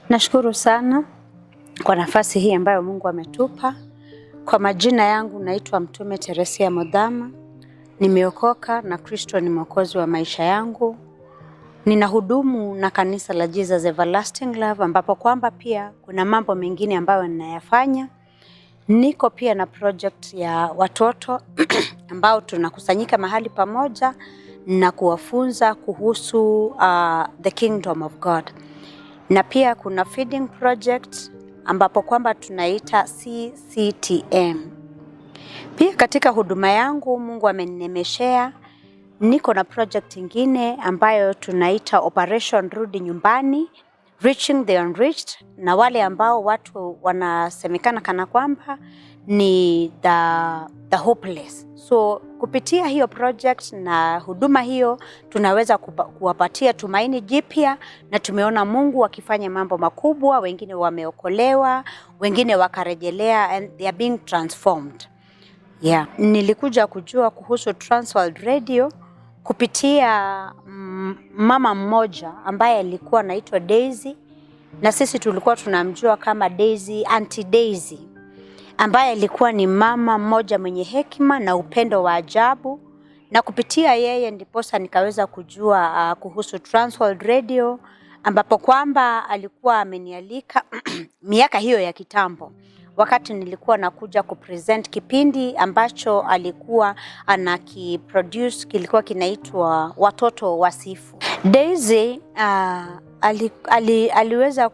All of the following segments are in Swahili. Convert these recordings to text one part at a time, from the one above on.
Nashukuru sana kwa nafasi hii ambayo Mungu ametupa. Kwa majina yangu naitwa Mtume Teresia Modhama. Nimeokoka na Kristo ni mwokozi wa maisha yangu. Ninahudumu na kanisa la Jesus Everlasting Love ambapo kwamba pia kuna mambo mengine ambayo ninayafanya. Niko pia na project ya watoto ambao tunakusanyika mahali pamoja na kuwafunza kuhusu the kingdom of God. Na pia kuna feeding project ambapo kwamba tunaita CCTM. Pia katika huduma yangu Mungu ameninemeshea, niko na project ingine ambayo tunaita Operation Rudi Nyumbani, Reaching the Unreached, na wale ambao watu wanasemekana kana kwamba ni the hopeless. So kupitia hiyo project na huduma hiyo tunaweza kuwapatia tumaini jipya, na tumeona Mungu akifanya mambo makubwa, wengine wameokolewa, wengine wakarejelea and they are being transformed. Yeah. Nilikuja kujua kuhusu Transworld Radio kupitia mama mmoja ambaye alikuwa anaitwa Daisy, na sisi tulikuwa tunamjua kama Daisy, Auntie Daisy, ambaye alikuwa ni mama mmoja mwenye hekima na upendo wa ajabu, na kupitia yeye ndiposa nikaweza kujua kuhusu Transworld Radio, ambapo kwamba alikuwa amenialika miaka hiyo ya kitambo wakati nilikuwa nakuja kupresent kipindi ambacho alikuwa anakiproduce, kilikuwa kinaitwa Watoto Wasifu. Daisy aliweza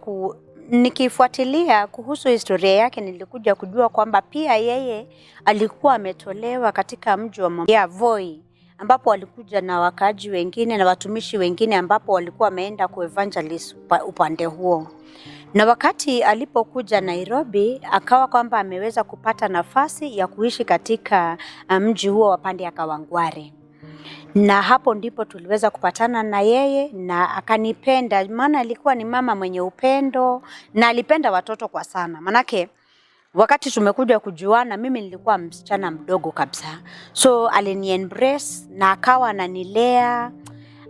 nikifuatilia kuhusu historia yake nilikuja kujua kwamba pia yeye alikuwa ametolewa katika mji wa Voi, ambapo walikuja na wakaaji wengine na watumishi wengine ambapo walikuwa wameenda kuevangelist upande huo. Na wakati alipokuja Nairobi akawa kwamba ameweza kupata nafasi ya kuishi katika mji huo wa pande ya Kawangware. Na hapo ndipo tuliweza kupatana na yeye na akanipenda, maana alikuwa ni mama mwenye upendo na alipenda watoto kwa sana. Manake wakati tumekuja kujuana mimi nilikuwa msichana mdogo kabisa. So alini-embrace na akawa ananilea,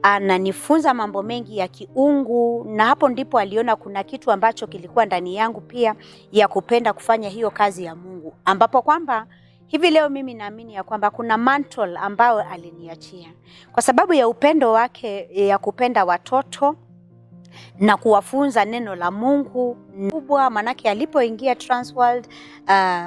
ananifunza mambo mengi ya kiungu, na hapo ndipo aliona kuna kitu ambacho kilikuwa ndani yangu pia ya kupenda kufanya hiyo kazi ya Mungu, ambapo kwamba hivi leo mimi naamini ya kwamba kuna mantle ambayo aliniachia kwa sababu ya upendo wake ya kupenda watoto na kuwafunza neno la Mungu kubwa. Manake alipoingia Transworld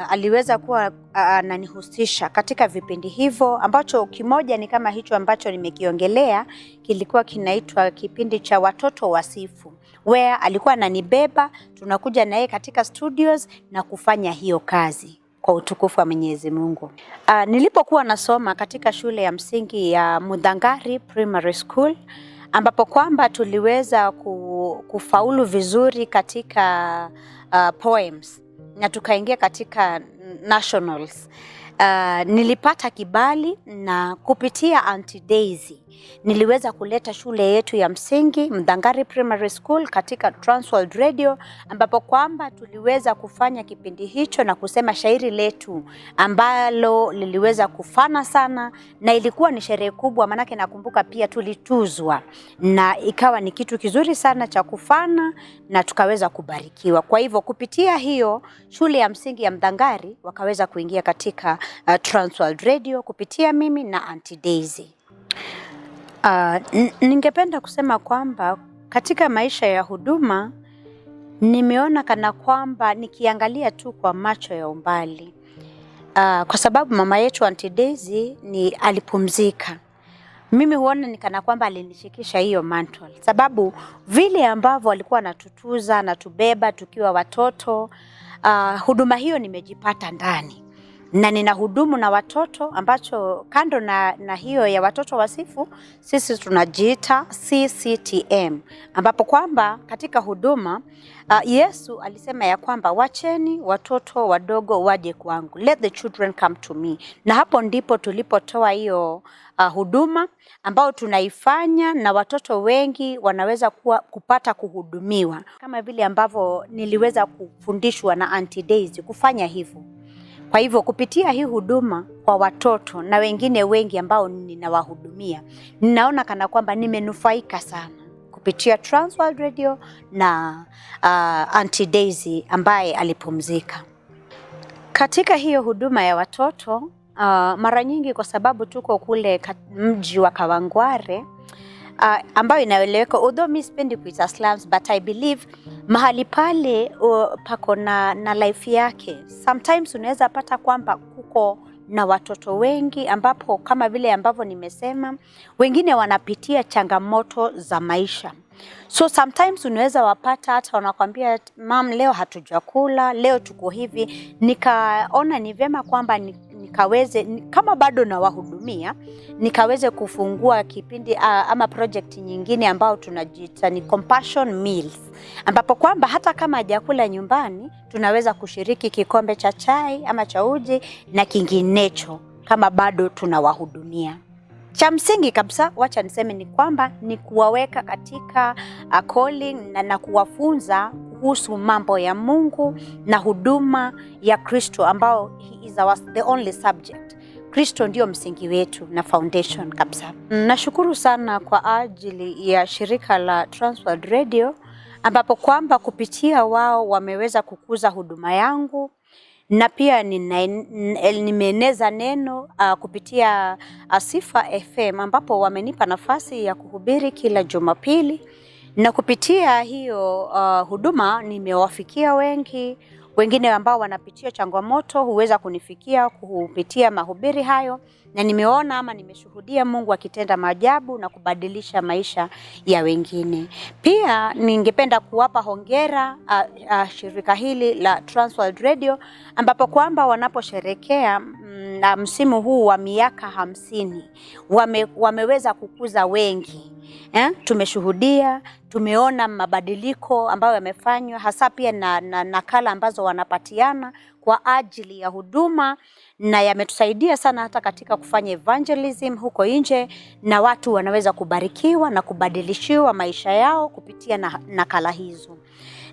aliweza kuwa ananihusisha katika vipindi hivyo, ambacho kimoja ni kama hicho ambacho nimekiongelea, kilikuwa kinaitwa kipindi cha watoto wasifu, where alikuwa ananibeba tunakuja na yeye katika studios na kufanya hiyo kazi kwa utukufu wa Mwenyezi Mungu. Nilipokuwa nasoma katika shule ya msingi ya Muthangari Primary School, ambapo kwamba tuliweza kufaulu vizuri katika poems na tukaingia katika nationals. Nilipata kibali na kupitia Auntie Daisy niliweza kuleta shule yetu ya msingi Muthangari Primary School katika Transworld Radio, ambapo kwamba tuliweza kufanya kipindi hicho na kusema shairi letu ambalo liliweza kufana sana, na ilikuwa ni sherehe kubwa, manake nakumbuka pia tulituzwa na ikawa ni kitu kizuri sana cha kufana na tukaweza kubarikiwa. Kwa hivyo kupitia hiyo shule ya msingi ya Muthangari wakaweza kuingia katika Transworld Radio kupitia mimi na Auntie Daisy. Ningependa kusema kwamba katika maisha ya huduma nimeona kana kwamba nikiangalia tu kwa macho ya umbali, kwa sababu mama yetu Auntie Daisy ni alipumzika, mimi huona ni kana kwamba alinishikisha hiyo mantle, sababu vile ambavyo alikuwa anatutuza anatubeba tukiwa watoto, huduma hiyo nimejipata ndani na ninahudumu na watoto, ambacho kando na hiyo ya watoto wasifu, sisi tunajiita CCTM, ambapo kwamba katika huduma Yesu alisema ya kwamba wacheni watoto wadogo waje kwangu, let the children come to me. Na hapo ndipo tulipotoa hiyo huduma ambao tunaifanya na watoto wengi wanaweza kupata kuhudumiwa kama vile ambavyo niliweza kufundishwa na Auntie Daisy kufanya hivyo. Kwa hivyo kupitia hii huduma kwa watoto na wengine wengi ambao ninawahudumia, ninaona kana kwamba nimenufaika sana kupitia kupitia Transworld Radio na Auntie Daisy ambaye alipumzika. Katika hiyo huduma ya watoto, mara nyingi kwa sababu tuko kule mji wa Kawangware, ambayo inaeleweka, although mi sipendi kuita slums, but I believe mahali pale pako na life yake. Sometimes unaweza pata kwamba kuko na watoto wengi ambapo kama vile ambavyo nimesema, wengine wanapitia changamoto za maisha. So sometimes unaweza wapata hata wanakwambia, "Mum, leo hatujakula, leo tuko hivi." Nikaona ni vyema kwamba nikaweze kama bado nawahudumia, nikaweze kufungua kipindi ama project nyingine ambao tunajiita ni Compassion Meals, ambapo kwamba hata kama hajakula nyumbani, tunaweza kushiriki kikombe cha chai ama cha uji na kinginecho kama bado tunawahudumia. Cha msingi kabisa, wacha niseme ni kwamba ni kuwaweka katika calling na kuwafunza kuhusu mambo ya Mungu na huduma ya Kristo ambao he is the only subject. Kristo ndio msingi wetu na foundation kabisa. Nashukuru sana kwa ajili ya shirika la Transworld Radio ambapo kwamba kupitia wao wameweza kukuza huduma yangu na pia nimeeneza neno kupitia Sifa FM ambapo wamenipa nafasi ya kuhubiri kila Jumapili, na kupitia hiyo huduma nimewafikia wengi. Wengine ambao wanapitia changamoto huweza kunifikia kupitia mahubiri hayo, na nimeona ama nimeshuhudia Mungu akitenda maajabu na kubadilisha maisha ya wengine. Pia ningependa kuwapa hongera shirika hili la Transworld Radio ambapo kwamba wanaposherekea na msimu huu wa miaka 50 wameweza kukuza wengi. Tumeshuhudia, tumeona mabadiliko ambayo yamefanywa hasa pia na nakala ambazo wanapatiana kwa ajili ya huduma, na yametusaidia sana hata katika kufanya evangelism huko nje, na watu wanaweza kubarikiwa na kubadilishiwa maisha yao kupitia na nakala hizo.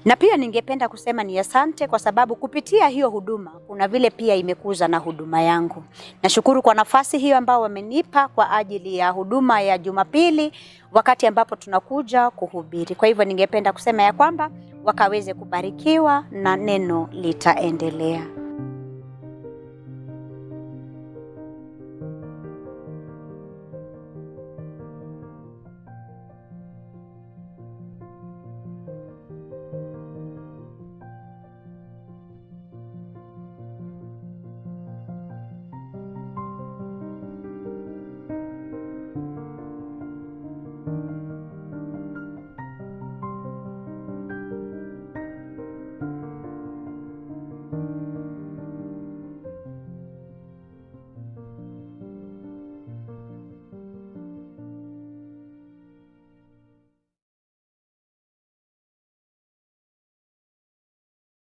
Na pia ningependa kusema ni asante kwa sababu kupitia hiyo huduma kuna vile pia imekuza na huduma yangu. Nashukuru kwa nafasi hiyo ambao wamenipa kwa ajili ya huduma ya Jumapili wakati ambapo tunakuja kuhubiri. Kwa hivyo ningependa kusema ya kwamba wakaweze kubarikiwa na neno litaendelea.